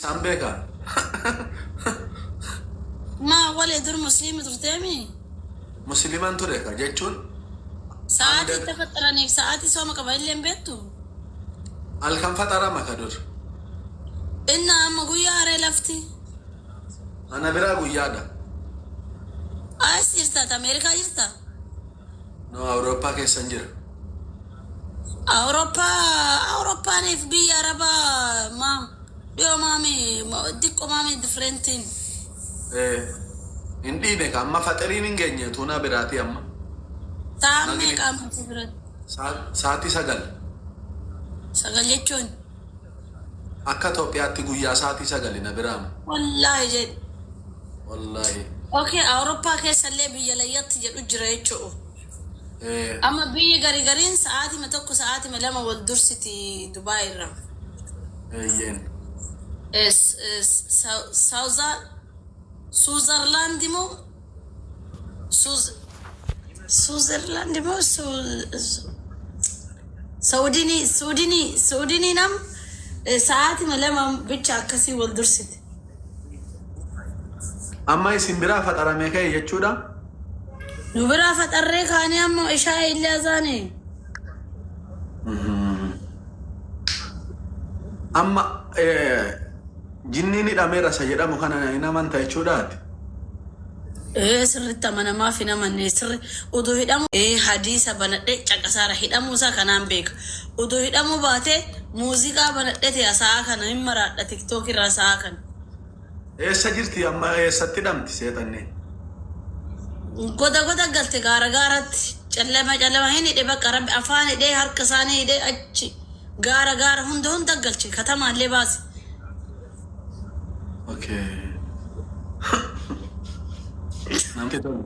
Isaan beekaa? Maa walee dur musliima turteemi? Musliiman ture ka jechuun Sa'aatii itti faxaraniif sa'aatii sooma qaba illee hin beektu? Halkan faxarama ka dur. Inna amma guyyaa haree lafti. Ana biraa guyyaadha. As jirta ati Ameerikaa jirta? No, Awurooppaa keessan jira. Awurooppaa Awurooppaaniif biyya Arabaa maa dhiyoo maami xiqqoo maami differentiin. Hin dhiine ka amma faxiriin hin geenye tuunaa biraatii amma. Sa'aan meeqa amma si biratti? Sa'aatii 9. 9 jechuun? Akka Itoophiyaatti guyyaa sa'aatii 9 na biraa amma. Wallaahi jedhi. Wallaahi. Okay, Awurooppaa keessallee biyya layyatti jedhu jira jechu'u. Amma biyyi gari gariin sa'aatima 1 sa'aatima 2 wal dursiti Dubaay irraa. Eeyyeen. Suuzarlaandi moo Suuzerlaandi moo Saudinii Suudinii Suudinii nam sa'aatima 2 bicha akkasii wal dursiti. Amma isin biraa faxaramee ka'e jechuudha. Nu biraa faxarree kaanee amma ishaa illee azaane. Amma jinniin hidhameera isa jedhamu kana hin amanta jechuudhaati. Ee sirritti amanamaaf hin amanne sirri utuu hidhamu ee hadiisa banadhe caqasaara hidhamuu isaa kanaan beeka utuu hidhamuu baatee muuziqaa banadhe ta'e sa'aa kana hin maraadha tiktook irraa sa'aa kana. Eessa jirti amma eessatti hidhamti seexanni? Goda goda galte gaara gaaratti callama callama hin hidhe bakka rabbi afaan hidhee harka isaanii hidhee achi gaara gaara hunda hunda galche katamaallee baase. Okay. Namti tolu.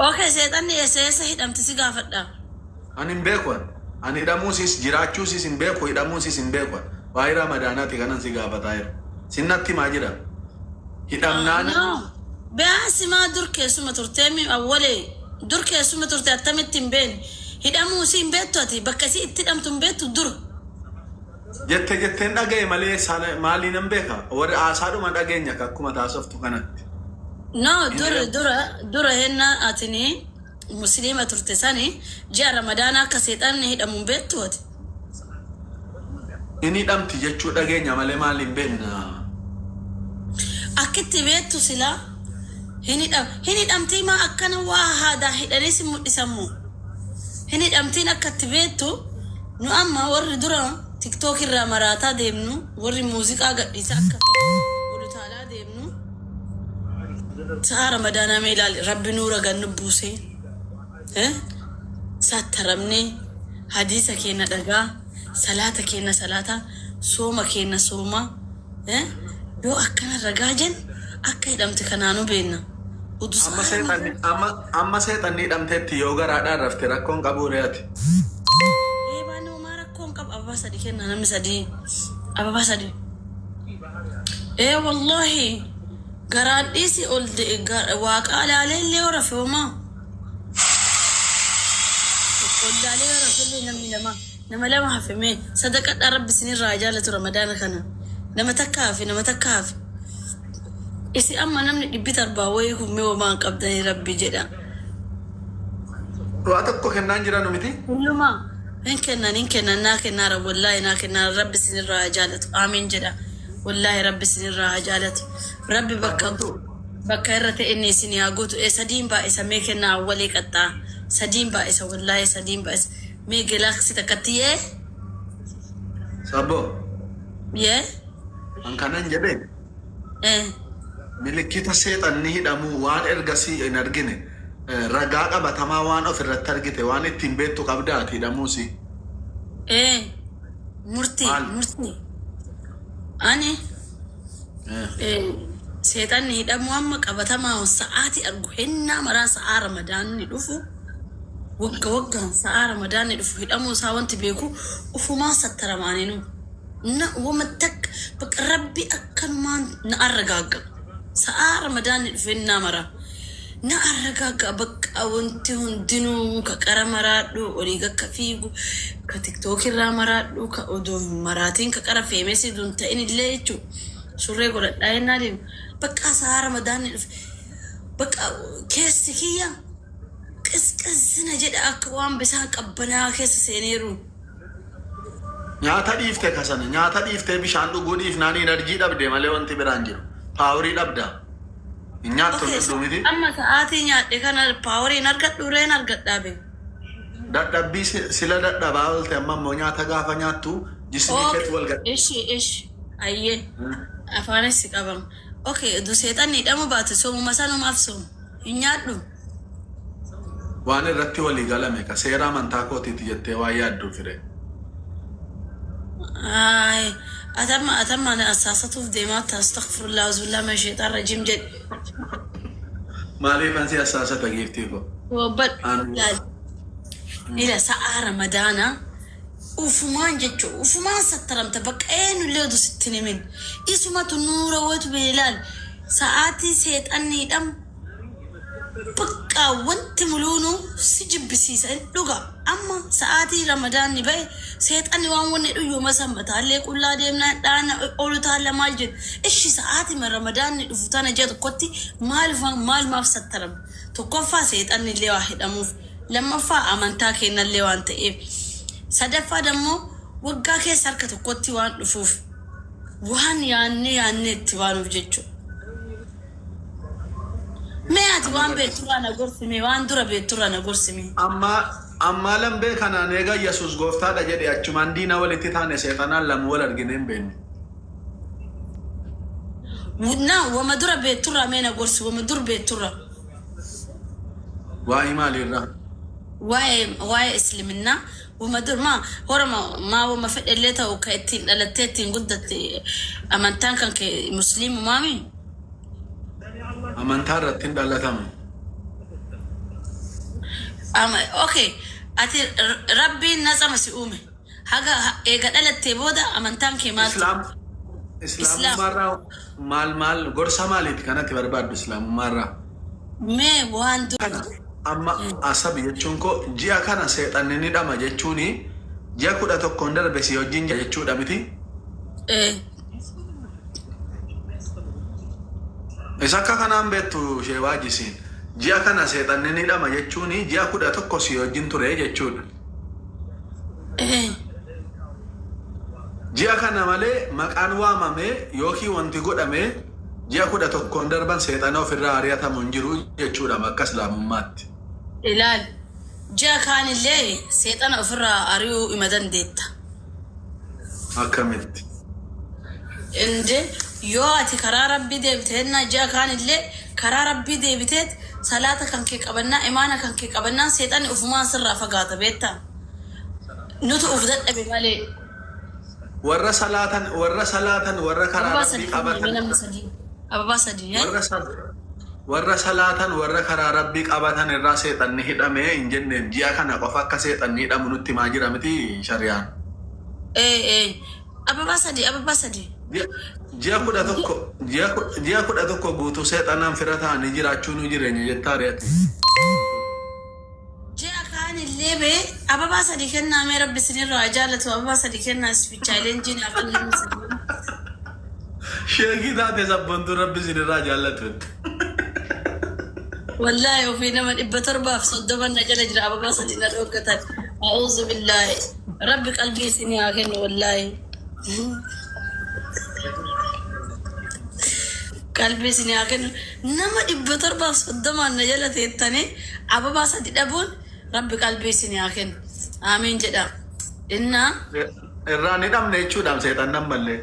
Okay, seexanni eessa eessa hidhamti si gaafadha. Ani hin beeku ani. Ani hidhamuusis jiraachuusis hin beeku hidhamuusis hin beeku ani. Waa'ee Ramadaanaati kanan si gaafataa jiru. Sinnatti himaa jira. Hidhamnaan No. Be'aansi maa dur keessuma turtee mi awwalee dur keessuma turte attamitti hin beekne hidhamuu isii hin beektu ati bakka isii itti hidhamtu hin beektu dur. Jette jetteen dhaga'e malee sana maalii nan beeka warri haasaadhuma dhageenya akka akkuma taasoftu kanatti. No dur dura dura henna atini musliima turte sani ji'a ramadaana akka seexanni hidhamu hin beektu ati. Hin hidhamti jechuu dhageenya malee maal hin beekna. Akkitti beektu silaa hin hidham hin hidhamtii maa akkana waa haadaa hidhanii si mudhisan moo hin hidhamtiin akka itti beektu nu amma warri dura tiktok irraa maraataa deemnu warri muuziqaa gadhiisa akka fedhe ol utaalaa deemnu sa'a ramadaanaa mee ilaali rabbi nuura gad nu buusee eh sattaramnee hadiisa keenna dhagaa salaata keenna salaataa sooma keenna soomaa Eh? Yoo akkana ragaa jennu akka hidhamte kanaanuu beenna. Udu Amma sa'aa seexanni amma amma seexanni hidhamteetti yoo garaadhaan rafte rakkoon qabuu ree ati. Eebaan homaa rakkoon qabu ababaa sadi kenna namni sadii ababaa sadi. Ee wallahi garaan dhiisi ol waaqaa laalee illee yoo rafe homaa. Ol laalee yoo rafe illee namni lama. Nama lama hafe mee sadaqadhaa rabbi isinirraa haa jaalatu ramadaana kana nama takka hafe nama takka hafe isi amma namni dhibbi tarbaa wayii kun mee homaa hin qabdanii rabbi jedha. Waa tokko kennaan jiranu miti. Hullumaa hin kennan hin kennan naa kennaara wallaahi naa kennaara rabbi isinirraa haa jaalatu aamiin jedha wallaahi rabbi isinirraa haa jaalatu rabbi bakka Saabontuu. bakka irra ta'e inni isinii haa guutu ee sadiin baay'isa mee kennaa awwalee qaxxaa sadiin baay'isa wallaahi sadiin baay'isa Mee galaxy takkatti yee. Sabbo. Yee. An kanan jedhe Eh. milikkita seexanni hidhamuu waan ergasii hin argine ragaa qabatamaa waan of irratti argite waan ittiin beektu qabda ati hidhamuusii. Eh. Murtii. Maal? Murtii. Ani eh, seexanni hidhamuu amma qabatamaa sa'aatii argu hennaa maraa sa'aa ramadaanni dhufu Wagga waggaan sa'aa ramadaanni dhufu hidhamuu isaa wanti beeku ufumaa sattaramaaninu. Na wama takka bakka rabbi akkanumaan na arragaagga. Sa'aa ramadaanni dhufu hennaa mara. Na arragaagaa bakka wanti hundinuu ka qara maraadhu, olii gakka fiigu, ka tiktookirraa maraadhu, ka odoo hin maraatiin ka qara feemesii dun ta'in illee jechuudha. Surree godhadhaa jennaa deemu. Bakka sa'a ramadaanni dhufe. Bakka keessi kiyya qisqisina jedha akka waan bisaan qabbanaa keessa seeneeru. Nyaata dhiifte kasana nyaata dhiiftee bishaan dhuguu dhiifnaan energy dhabde malee wanti biraan jiru. Power dhabda. Hin nyaattu Okay, hin miti. amma sa'aatii nyaadhe kana power hin argadhu reen argadhaa be. Dadhabbii sila dadhabaa oolte amma immoo nyaata gaafa nyaattu jismii keetti wal gadha. Ishi ishi ayyee afaanis si qabama. Okay, du seexanni hidhamu baate soomuma sanumaaf soomu hin nyaadhu. Waan irratti walii galame ka seera amantaa kootiiti jettee waan yaadduu fire. Ay, atamma atamma na asaasatuuf deemaa ta'a astaghfirullah auzubillah min shaitaan rajiim jedhe. Maaliif ansi asaasata giiftii koo? Wobbadhu Anu laal. Ila sa'aa ramadaanaa ufumaan jechuun ufumaan sattaramta bakka eenyullee oduu sitti hin himin. Isumatu nuura waytu beelaal sa'aatii seexanni hidhamu bakka wanti muluunuu si jibbisiisa hin dhuga. Amma sa'aatii ramadaanni ba'e seexanni waan wanni dhuyyuma san mataallee qullaa deemnaa dhaana olu taalla maal jedhu. Ishi sa'aatii ramadaanni dhufu tana ji'a tokkotti maalumaaf sattaramta. Tokkoffaa seexanni illee waa hidhamuuf. Lammaffaa amantaa kennallee waan ta'eef. Sadaffaa dammoo waggaa keessa harka tokkotti waan dhufuuf waan yaannee yaannee itti baanuuf jechuudha. Mee ati waan beekturraa na gorsime waan dura beekturraa na gorsime. Amma ammaa lambee kanaan eega Yesuus gooftaadha jedhe achumaan diina walitti taane seexanaan lama wal argine hin beekne. Na wama dura beekturraa mee na gorsi wama dur beekturraa. Waa'ee maaliirraa? Waa'ee isliminnaa wama dur maa horama maa wama fedhellee ta'u ka ittiin dhalattee ittiin guddatte amantaan kan kee musliimumaami. Amantaa irratti hin dhalatamu. Okay, ati rabbiin natsama si uume. Haga eega dhalattee booda amantaan kee maal ture? Islaam Islaamummaarraa maal maal gorsa maaliiti kanatti barbaaddu islaamummaarraa? Mee waan dur Kana amma asabi jechuun koo ji'a kana seexanni ni dhama jechuuni ji'a 11n darbe si wajjin jira jechuudha miti. Isa akka kanaan beektu ishee waajjisiin. Ji'a kana seexanni ni dhama jechuuni ji'a 11 si wajjin ture jechuudha. Ji'a kana malee maqaan waamamee yookiin wanti godhamee ji'a 11n darban seexana ofirraa ari'atamu hin jiru jechuudha akka islaamummaatti. Ilaal. Ji'a kaanillee seexana ofirraa ari'uu ima dandeetta. Akkamitti? Inde yoo ati karaa rabbii deebitee ji'a kaanillee karaa rabbii deebiteet salaata kan kee qabannaa imaana kan kee qabannaa seexanni ofumaan sirraa fagaata beektaa. Nutu uf dadhabe malee. Warra salaatan warra salaatan warra karaa Ababaa rabbii sadii qabatan namni sadii. Ababaa sadii. Warra salaatan warra karaa rabbii qabatan irraa seexanni hidhamee hin jenneen ji'a kana qofa akka seexanni hidhamu nutti himaa jira miti shari'aan. Ee ababaa sadii ababaa sadii. Ji'a 11 ji'a 11 guutuu seexanaan fira ta'anii jiraachuu nu jireenya jettaa re'ati. Ji'a kaanillee bee ababaa sadii kennaa mee rabbi isinirraa jaallatu ababaa sadii kennaa isfichaalenjiin afaan namni sadii. Sheekii taate sabboontuu rabbi isinirraa jaallatu. Wallaahi ofii nama 730 na jala jira ababaa sadii na dhoggatan. A'uuzu billaahi. Rabbi qalbii isinii haa kennu wallaahi. Qalbii isinii haa kennu. Nama 730n na jala teettanii ababaa sadii dhabuun rabbi qalbii isinii haa kennu. Aamiin jedha. Innaa Irraa ni dhabne jechuudhaan seexan ammallee.